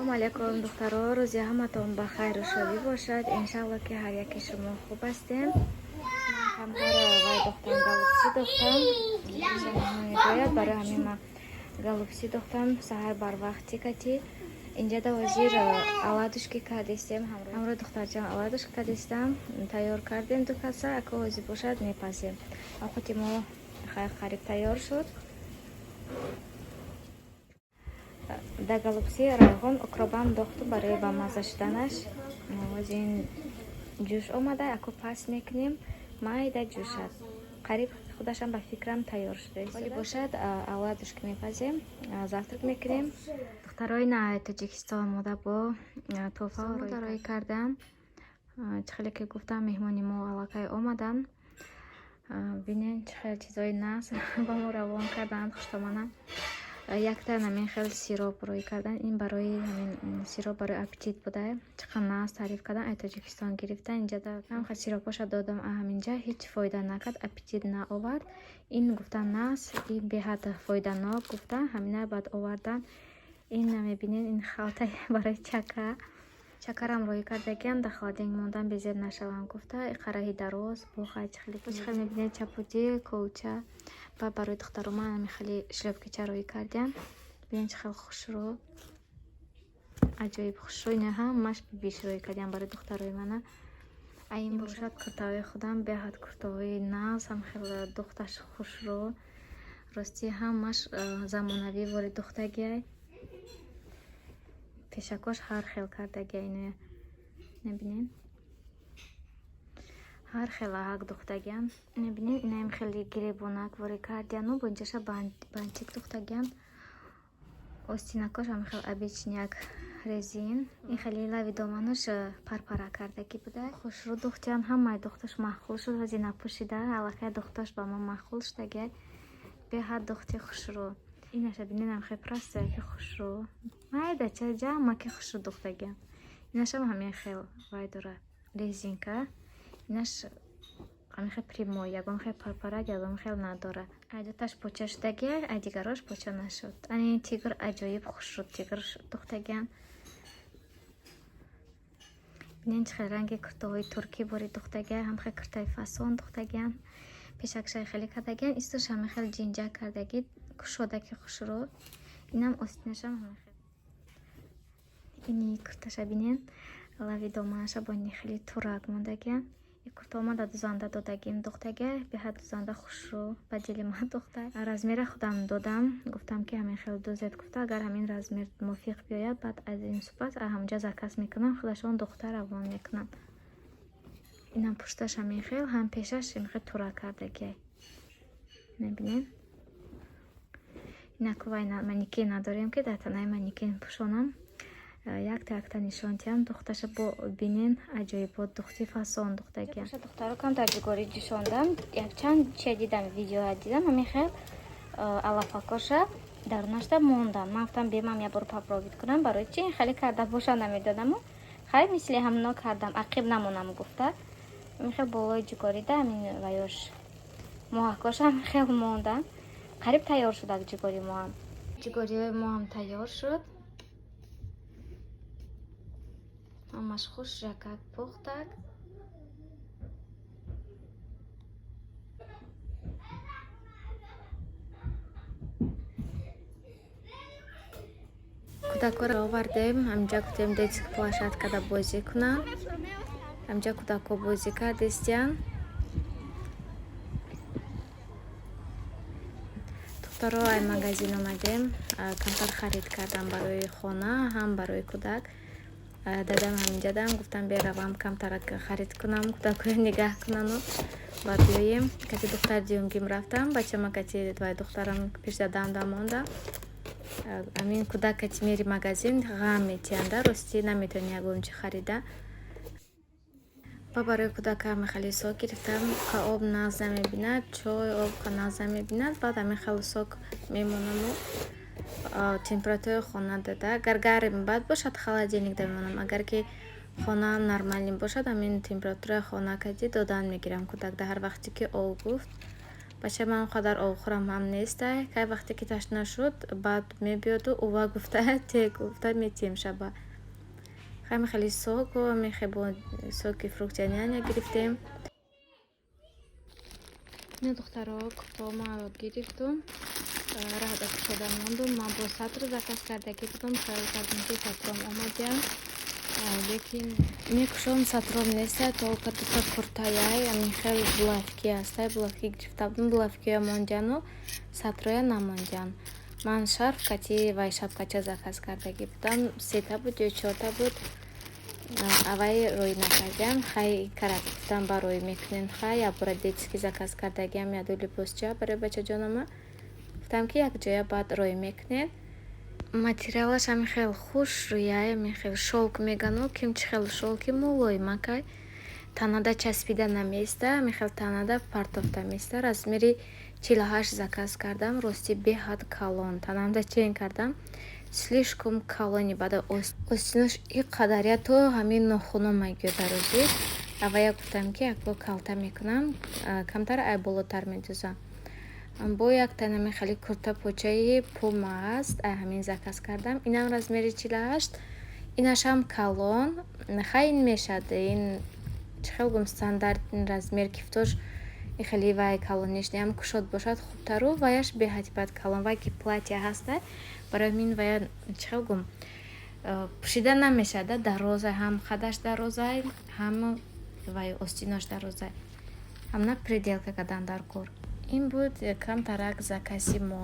Ассалому алайкум, духтаро. Рӯзи ҳаматон ба хайру шодӣ бошад. Иншалло, ки ҳар яке шумо хуб ҳастем. Камтар вай духтам, голубцы духтам. Мегӯяд, барои ҳамин ман голубцы духтам саҳар барвақти кати. Инҷа да ҳозир оладушки кардистем. Ҳамроҳи духтарҷон оладушки кардистам. Тайёр кардем ду каса, ако ҳозир бошад, мепазем. Овқати мо қариб тайёр шуд. Да голубцы райғон, укроп ам дохту барои бамазза шуданаш. Ҳозир ҷӯш омада, ако пас мекунем, майда ҷӯшад. Қариб худашам, ба фикрам, тайёр шуда. Ҳоли бошад, оладушки мепазем, завтрак мекунем. Духтарои на Тоҷикистон омода бо тӯҳфа рӯй кардам. Чӣ хеле ки гуфтам, меҳмони мо аллакай омаданд. Бинен, чӣ хел чизои нағз ба мо равон карданд, хуштоманам. Якта ҳамин хел сироп рӯй кардан. Ин барои ҳамин сироп барои аппетит буда. Чӣ қадр нағз таъриф кардан, ай Тоҷикистон гирифтан. Инҷа ҳам сиропоша додам, ҳаминҷа ҳеҷ фоида накард, аппетит наовард. Ин гуфтан нағз, ин беҳад фоиданок гуфтан, ҳамина баъд овардан. Ин мебинед, ин халтаи барои чака. Чакарам рӯй кардагиам, дар холодильник мондан, безеб нашавам гуфта. Қараҳи дароз бохай, чӣ хеле мебинед, чапути, кулча ва барои духтаро ман ҳамин хеле шлёпки ча рӯй кардиам. Бинед, чӣ хел хушрӯ, аҷоиб хушрӯ. Ина ҳамаш бибиш рӯй кардиам барои духтарои мана. А ин бошад куртаҳои худам, беҳад куртаҳои нағз, ҳам хеле духташ хушрӯ. Ростӣ, ҳамаш замонавӣ ворид духтагиай. Пешакош ҳар хел кардагиай, иноя мебинед, ҳар хел аҳак духтагиан. Мебинед, инаем хеле гиребонак ворид кардиану бо инҷаша бантик духтагиан. Остинакош ҳам хел обычный як резин. Ин хеле лави доманаш парпара кардагӣ буда. Хушрӯ духтиан, ҳамаи духташ маъқул шуд. Ҳозир напӯшида, аллакай духташ ба ман маъқул шудагиай. Беҳад духти хушрӯ. Инаша бинедам, хел просто яки хушрӯ. Майдача ҷамъаки хушрӯ духтагиан. Инашам ҳамин хел вай дорад, резинка. Инаш ҳамин хел прямой, ягон хел парпарак, ягон хел надорад. Айдуташ поча шудагиай, ай дигарош поча нашуд. Ани тигр аҷоиб хушрӯ тигр духтагиан. Бинед, чӣ хел ранги куртаҳои туркӣ бори духтагиай, ҳам хел куртаи фасон духтагиан. Пешакшаи хеле кардагиан, истош ҳамин хел ҷинҷак кардагӣ, кушодаки хушрӯ. Инам остинашам ҳамин хел. Ини курташа бинед, лави доманаша бо ини хеле турак мондагиан. Ин куртаҳо ман дар дузанда додагим духтагиай, беҳад дузанда хушрӯ, ба дили ман духта. Размера худам додам, гуфтам, ки ҳамин хел дузед гуфта, агар ҳамин размер мувофиқ биёяд, баъд аз ин супас ҳамҷа заказ мекунам, худашон духта равон мекунанд. Инам пушташ ҳамин хел, ҳам пешаш ҳамин хел турак кардагиай. Мебинед? Инаку вай манекен надорем, ки дар танаи манекен пӯшонам. Якта якта нишон диҳам духташа, бо бинен, аҷоибот духти, фасон духтагиам. Духтаро, камтар ҷугорӣ ҷӯшондам. Якчанд чия дидам, видео дидам, ҳамин хел алафакоша дарунашда мондам. Ман гуфтам, бемам як бор попробовать кунам, барои чи хеле карда боша намедонаму. Хай, мисли ҳамино кардам, ақиб намонам гуфта. Ҳамин хел болои ҷугорида ҳамин ваёш моҳакоша ҳамин хел мондам. Қариб тайёр шудак ҷугори моам. Ҷугориҳои моам тайёр шуд. Ҳамаш хуш жакак пухтак. Кӯдакҳоро овардем ҳаминҷа, гуфтем, детский площадка да бозӣ кунанд. Ҳаминҷа кӯдакҳо бозӣ кардистиянд. Духтаро, ай магазин омадем, камтар харид кардам барои хона, ҳам барои кӯдак. Дадам ҳаминҷадам, гуфтам, беравам, камтарак харид кунам, кӯдакҳоя нигаҳ кунану ба биёем. Кати духтар дуюмгим рафтам, бачама кати вай духтарам пеш дадам да монда. Ҳамин кӯдак кати мери магазин, ғам метиҳанда, ростӣ, наметавонӣ ягон чи харида. Ба барои кӯдакам хеле сок гирифтам. Қа об нағз намебинад, чой, об қа нағз намебинад, баъд ҳамин хел сок мемонаму температураи хона дада. Агар гарм бад бошад, холодильник да мемонам. Агар ки хона нормальный бошад, ҳамин температураи хона кади додан мегирам кӯдак да ҳар вақте ки об гуфт. Бачаи ман он қадар обхӯрам ҳам нестай. Кай вақте ки ташна шуд, баъд мебиёду ува гуфта те гуфта метиҳем шаба. Ҳами хеле соку, ҳами бо соки фруктяняня гирифтем. Ина духтаро, куфтаҳома гирифтум. Раҳда кушода мондум. Ман бо сатр заказ кардагӣ будам. Хаёл кардем, ки сатром омадиям. Лекин мекушом, сатром нестай, только дута куртаяй, ҳамин хел булавки ҳастай. Булавки гирифта будум, булавкиҳоя мондиану сатроя намондиан. Ман шарф кати вай шапкача заказ кардагӣ будам. Сета буд ё чорта буд. Аввай рӯй накардиам. Хай карат гуфтам, ба рӯй мекунем. Хай якбора детский заказ кардагиам, яду либосча барои бачаҷонома. Гуфтам, ки якҷоя баъд рӯй мекунед. Материалаш ҳамин хел хушрӯяй, ҳамин хел шёлк мегану, ким чӣ хел шёлки мулоимакай. Танада часпида намеиста, ҳамин хел танада партофта меиста. Размери 48 заказ кардам, рости беҳад калон. Танамда чен кардам. Слишком калони, баъд остинош и қадария то ҳамин нохунум мегӯяд дарозӣ. Аввая гуфтам, ки якбор калта мекунам, камтар ай болотар медӯзам. Бо як танами хеле курта почаи пума аст, ай ҳамин заказ кардам. Инам размери 48, инашам калон. Хай, ин мешад, ин чӣ хел гум, стандартный размер, кифтош хеле вай калониш неам, кушод бошад хубтару, ваяш беҳади бад калон. Вай ки платья ҳаста, барои ҳамин вая чӣ хел гум, пӯшида намешавад, дарозай, ҳам қадаш дарозай, ҳам вай остинош дарозай. Ҳамна переделка кардан дар кор. Ин буд камтарак закази мо.